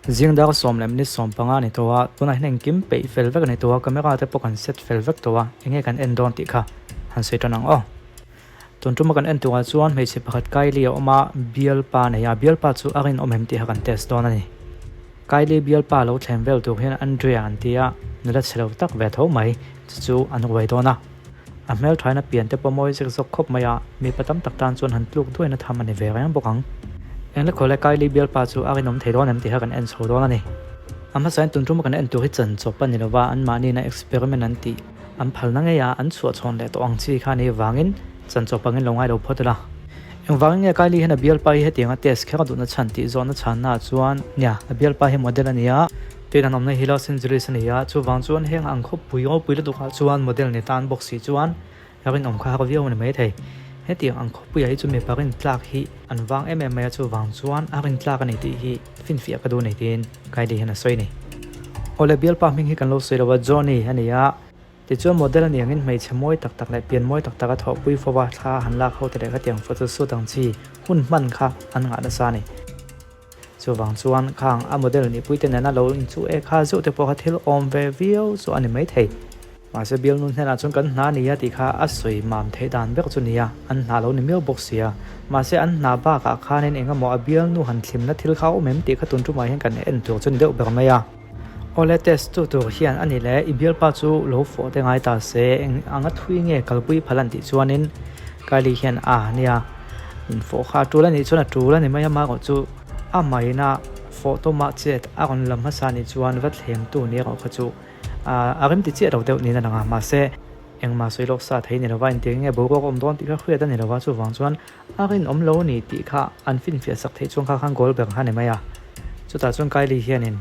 Zing dar 10 leh minute 15 a ni tawh a, tunah hian engkim peih fel vek a ni tawh a, camera te pawh kan set fel vek tawh a, enge kan en dawn tih kha han sawi tan ang aw. Tun tuma kan en turah chuan hmeichhe pakhat Kylie a awm a, bialpa a nei a, bialpa chu a rinawm em tih kha kan test dawn a ni. Kylie bialpa lo thlem vel tur hian Andrea an ti a, nula chhe lo tak ve tho mai chu chu an ruai dawn a. A hmelthaina pian te pawh mawi zek zawk khawp mai a, mipa tam tak tan chuan han tluk duaina tham a ni ve reng bawk ang. Englekhawle Kylie bialpa chu a rinawm thei dawn em tih kha kan en chho dawn a ni. A hmasain tun tuma kan en tur hi chan chawp a ni lova, anmahniin a experiment an tih an phalna ngei a, an chhuah chhawn leh tawh ang chi kha a nih vangin chan chawp angin lo ngai lo phawt ila. Engvangin nge Kylie hian a bialpa hi hetianga test kher a duhna chhan tih zawhna chhannaah chuan, nia, a bialpa hi model a ni a, Tin an awmna hi Los Angeles a ni a, chuvang chuan heng ang khawpui ropui lutukah chuan model ni tan bawk si chuan rinawm kha har viau a ni maithei. Hetiang ang khawpuiah hi chu mipa rintlak hi an vang em em mai a, chuvang chuan a rintlak a ni tih hi finfiah ka duh a ni tiin Kylie hian a sawi a ni. Awle bialpa hming hi kan lo sawi lo a, Johnny a ni a, tichuan model a ni angin hmeichhe mawi tak tak leh pian mawi tak tak a thawhpui fo va, thla han lak ho te leh khatiang photo shoot ang chi hun hman kha an ngah nasa a ni. Chuvang chuan khang a model nihpuite nena lo inchuh e kha zeuh te pawh kha thil awm ve viau chu a ni maithei. Mahse bialnu hnenah chuan kan hna nia tih kha a sawi mam theih dan ber chu nia, an hna lo ni miau bawk sia. Mahse an hna bakah khanin eng emaw a bialnu han thlimna thil kha a awm em tih kha tun tumah hian kan en tur chu ni deuh ber mai a. Awle test tu tur hian a ni le, i bialpa chu lo fawh te ngai ta se, eng anga thui nge kalpui phal an tih chuanin Kylie hian a nia, in fawh kha a tul a nih chuan a tul a ni mai a, marawh chu a maina fawh tawmah chet a rawn la hmasa nih chuan va thlem tu ni erawh kha chu a rem ti chiah lo deuh niin a lang a, mahse engmah sawi lawk sa thei ni lova engtiang nge boruak a awm dawn tih kha hriat a ni lova, chuvang chuan A rinawm lo ni tih kha an finfiah sak theih chuan kha khan goal ber kha a ni mai a. Chutah chuan Kylie hianin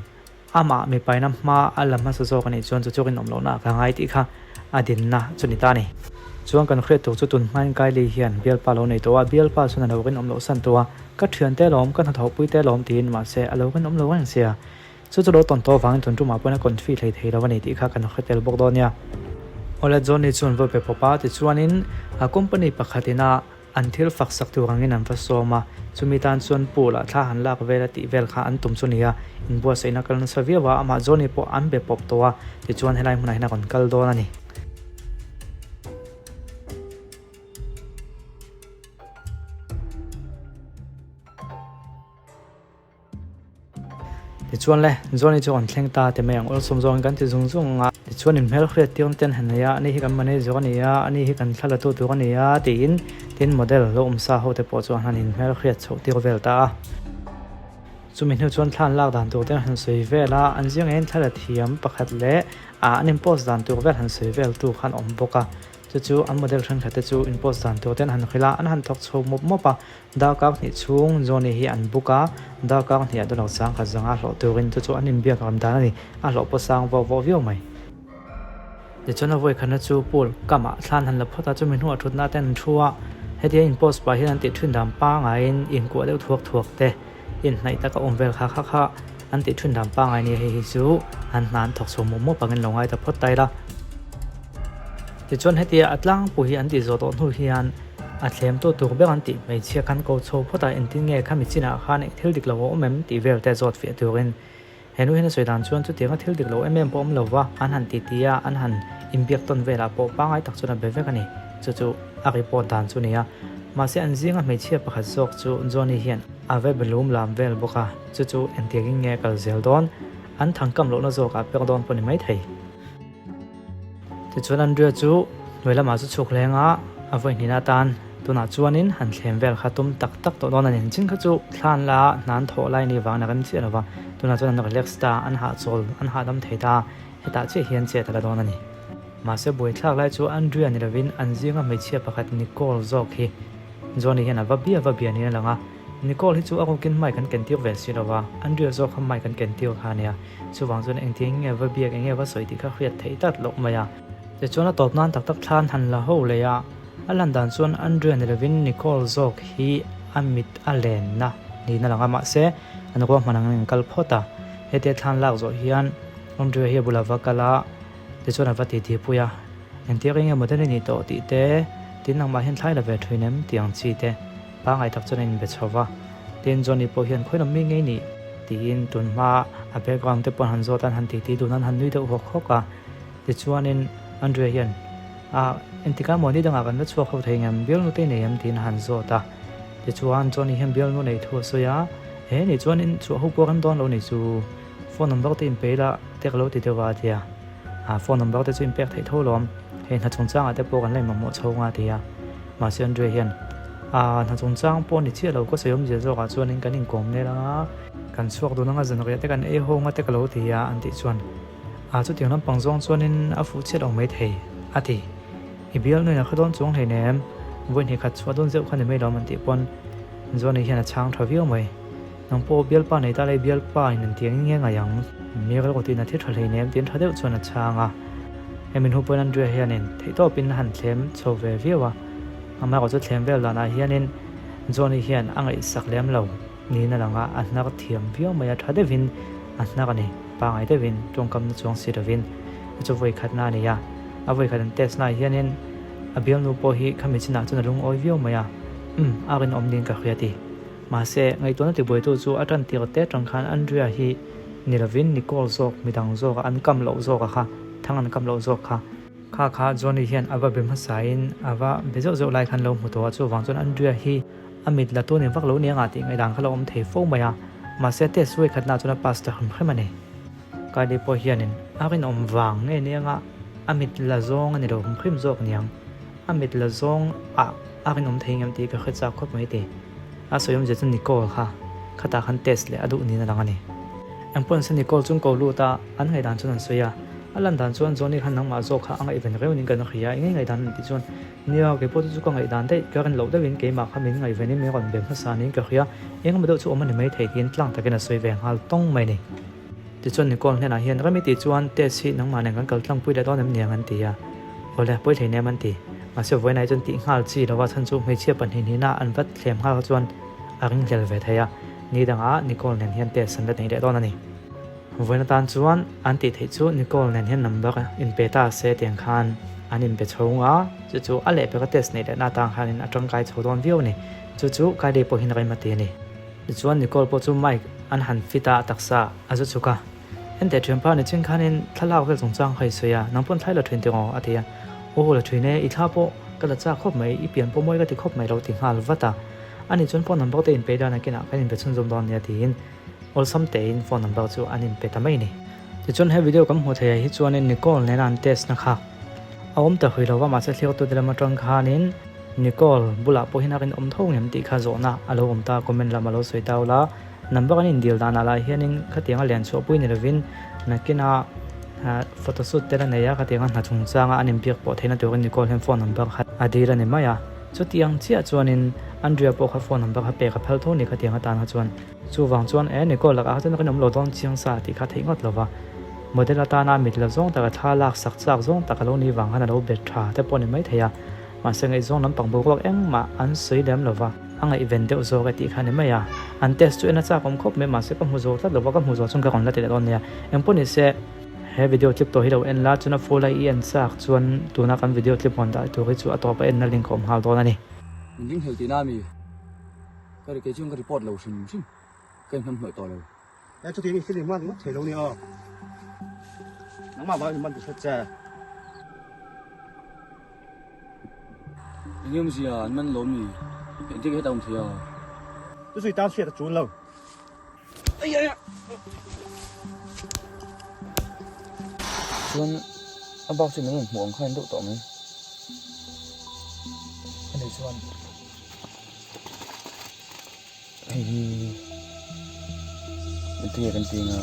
amah mipaina hma a la hmasa zawk a nih chuan chu chu rinawm lohna ah ka ngai tih kha a dinna chu ni ta a ni. Chuan kan hriat tur chu tun hmain Kylie hian bialpa lo nei tawh a, bialpa chuan a lo rinawm loh san tawh a, ka thiante lawm, ka hnathawhpui te lawm tiin mahse a lo rinawm lo reng sia. Chu chu lo tawn tawh avangin tun tumah pawhin a confi hlei thei lo a ni tih kha kan hre tel bawk dawn nia. Awle Johnny chuan va be pawp a, tichuanin a company pakhatin a An thil fak sak tur angin an va sawm a, chumi tan chuan pool ah thla han lak vel a tih vel kha an tum chu nia, inbuatsaihna kal nasa viau a, amah Johnny pawh an be pawp tawh a, tichuan helai hmunah hian a rawn kal dawn a ni. Tichuan le, Johnny chu a rawn thleng ta ti mai ang, awlsawm zawngin kan ti zung zung ang a, tichuan in hmelhriat tir ten han nei a, ani hi kan manager a ni a, ani hi kan thla la tu tur a ni a tiin tin model lo awm sa ho te pawh chuan han in hmelhriat chhoh tir vel ta a. Chumi hnu chuan thla an lak dan tur te han sawi vel a, an zingah hian thla la thiam pakhat leh an in post dan tur vel han sawi vel tu khan awm bawk a, chu chu an model thenkhat te chu in post dan tur ten han hrilh a, an han thawk chho mawp mawp a. Darkar hnih chhung Johnny hi an book a, darkar hniah dollar 10,000 zanga hlawh turin chu chu an inbiak ram dan a ni, a hlawh pawh sang vawh vawh viau mai. Tichuan a vawikhatna chu pool kamah thlan han la phawt a, chumi hnuah thutna te an thu a, hetia in post pah hian an tih thin dan pangaiin inkuah deuh thuak thuak te, inhnaih taka awm vel kha kha kha an tih thin dan pangai nia hei hi chu an hna an thawk chho mawp mawp angin lo ngai ta phawt ta ila. Tichuan hetia a tlangpui hi an tih zawh tawh hnu hian a thlem tu tur ber an tih hmeichhia khan ko chho phawt a, engtin nge khami chinah khan eng thil dik lo a awm em tih vel te zawt fiah turin he nu hian a sawi dan chuan chutianga thil dik lo em em pawh awm lo va, an han ti ti a, an han inbiak tawn velah pawh pangngai tak chuan a be vek a ni. Chu chu a report dan chu a ni a, mahse an zinga hmeichhia pakhat zawk chu Johnny hian a ve belum lam vel bawk a, chu chu engtiangin nge a kal zel dawn, an thangkam lohna zawkah pek dawn pawh a ni maithei. Tichuan Andrea chu hnuai lamah chu chhuk hleng a, a vawi hnihna atan tunah chuanin han thlem vel kha tum tak tak tawh dawn a ni. Chin kha chu thlan la hna an thawh lai ni vangin a rem chiah lo va, tunah chuan an relax ta, an hahchawl, an hahdam thei ta, hetah chiah hian chet a la dawn a ni. Mahse buaithlak lai chu Andrea ni lovin an zinga hmeichhia pakhat Nicole zawk hi Johnny hian a va bia va bia niin a lang a, Nicole hi chu a rukin mic an ken tir ve si lo va, Andrea zawk kha mic an ken tir kha a nia. Chuvang chuan engtin nge va biak eng nge va sawi tih kha hriat theih tlat loh mai a. Tichuan a tawp nan tak tak thlan han la ho leh a, a lan dan chuan Andrea ni lovin Nicole zawk hi a mit a lenna niin a lang a, mahse an ruahman ang in kal phawt a. Hetia thlan lak zawh hian Andrea hi a bulah va kal a, tichuan a va titi pui a, engtia eng nge model i nih tawh tih te, tin nangmah hian thlai la ve thin em tih ang chi te. Pangai tak chuan a inbe chho va, tin Johnny pawh hian khawi lam mi ngei nih? Tiin tun hma a background te pawh an han zawt a, an han titi dun a, an han nui deuh hawk hawk a. Tichuanin Andrea hian, Ah, engtikah maw ni dangah kan la chhuak ho thei ngem? Bialnu te i nei em? tiin a han zawt a. Tichuan Johnny hian bialnu nei thu a sawi a, He ni chuanin chhuah ho pawh rem dawn lo ni chu, phone number te inpe ila te ka lo ti deuh a, a ti a. Ah, phone number te chu inpek theih tho lawm, hei hna chungchangah te pawh kan la inmamawh chho nga, a ti a. Mahse Andrea hian, Ah, hna chungchang pawh ni chiah lo, ka sawi awmzia zawkah chuanin kan inkawm nel anga, kan chhuak dun anga zanriah te kan ei ho nga te ka lo ti a, an tih chuan, A chutiang lampang zawng chuanin a fuh chiat awm maithei, a ti. I bialnuin a kha dawn chuang hleinem, vawi hnih khat chhuah dawn zeuh kha ni mai lo an tih pawn Johnny hian a chhang tha viau mai. Nang pawh bialpa nei ta le bialpa in an tiang in nge ngai ang? Mi rilru tiin a thi tha hleinem tiin tha deuh chuan a chhang a. Hemi hnu pawhin Andrea hianin theihtawpin a han thlem chho ve viau a, amaherawh chu thlem vel danah hianin Johnny hian a ngaihsak lem lo. Niin a lang a, a hnar thiam viau mai a, tha deuhin a hnar a ni, pangai deuhin tawngkamna chuang si lovin chu chu vawi khatna a ni a, a vawi khat an test naah hianin a bialnu pawh hi khami chinah chuan a lungawi viau mai a, umm a rinawm niin ka hria ti. Mahse, ngaihtuahna tibuaitu chu a tan tir te atang khan Andrea hi ni lovin Nicole zawk midang zawka an kam loh zawka kha, thang an kam loh zawk kha. Kha kha Johnny hian a va be hmasain a va be zeuh zeuh lai khan lo hmu tawh a, chuvang chuan Andrea hi a mit la tu ni vak lo nia ngah tih ngaihdan kha lo awm thei fo mai a, mahse test vawi khatna chuan a pass ta hrim hrim a ni. Kylie pawh hianin a rinawm vang nge nia ngah a mit la zawng a ni lo hrim hrim zawk niang, a mit la zawng ah a rinawm thei ngem tih ka hre chak khawp mai ti. A sawi awmzia chu Nicole kha khatah khan test leh a duh niin a lang a ni. Engpawh nise Nicole chu an ko lut a, an ngaihdan chuan an sawi a. A lan dan chuan Johnny khan nangmah zawk kha a ngaihven reuh niin kan hria, eng nge ngaihdan an tih chuan, Nia, keipawh chu chu ka ngaihdan daih, ka rin loh deuhin keimah kha min ngaihvenin min rawn be hmasa niin ka hria, eng emaw deuh chu awm a ni maithei tiin tlang takin a sawi ve nghal tawng mai a ni. Tichuan Nicole hnenah hian Rami tih chuan test hi nangmah nen kan kal tlangpui leh dawn em niang an ti a, Awle, pawi hlei nem an ti. Mahse vawiinah hi chuan tih nghal chi lova chhan chu hmeichhia pahnih hnihna an va thlem nghal kha chuan a ringhlel ve thei a, ni dangah Nicole nen hian test an la nei leh dawn a ni. Vawiin atan chuan an tih theih chu Nicole nen hian number inpe ta se tiang khan an inpe chho nga, chu chu a lehpeka test neih lehna atang khanin a tangkai chho dawn viau a ni. Chu chu Kylie pawhin rem a ti a ni. Tichuan Nicole pawh chu mic an han fit a, a taksa a zu chhuk a. Enteh thianpa ni chin khanin thlalak vel chungchang kha i sawi a, nang pawn thlai la thin tiraw? a ti a. Aw la thin e, i thla pawh ka la chak khawp mai, i pian pawh mawi ka ti khawp mai lo ti nghal vat a. Ani chuan phone number te inpeih dan a kinah kan inbe chhunzawm dawn nia tiin awlsam tein phone number chu an inpe ta mai a ni. Tichuan he video kan hmuh theih ah hi chuanin Nicole nena an test na kha a awm ta hui lova mahse thliartute lam atang khanin Nicole bulah pawh hian a rinawm tho ngem tih kha zawhna a lo awm ta comment lam a lo sawi tau la number an indil danah lah hianin khatianga lian chhuahpui ni lovin nakina photoshoot te la nei a khatianga hna chungchanga an inbiak pawh theihna turin Nicole hian phone number kha a dil a ni mai a chutiang chiah chuanin Andrea pawh kha phone number kha pek a phal tho ni khatiang atan kha chuan. Chuvang chuan e Nicole lakah kha chuan rinawm lo dawn chiang sa tih kha theih ngawt lo va, model atana mit la zawng taka thla lak sak chak zawng tak a lo nih vang khan a lo bet tha te pawh a ni maithei a, mahse ngaihzawng lampang boruak engmah an sawi lem lo va, a ngaihven deuh zawk e tih kha a ni mai a, an test chu en a chak awm khawp mai mahse ka hmu zo tlat lo va, ka hmu zo chuan ka rawn la ti leh dawn nia, engpawh ni se he video clip tawh hi lo en la chuan a full a i en chak chuan tuna kan video clip rawn dah tur hi chu a tawp a enna link a awm nghal dawn a ni. Min ringhlel tihna a mi? Ka ri kei chuan ka report lo hrim hrim ka inhnam hnawih tawh lo. E chutiang i film hman ngawt thei lo nia aw. Nangmah vang in man ti hret che. Eng awmzia an man lawm ni? Engtin nge heta awm thei a? Chu zui tan hriat a chul lo. Chuan a bak chu min rawn hmuh ang kha in deuh tawh mai. Ani chuan. Hei hi engtin nge kan ti anga?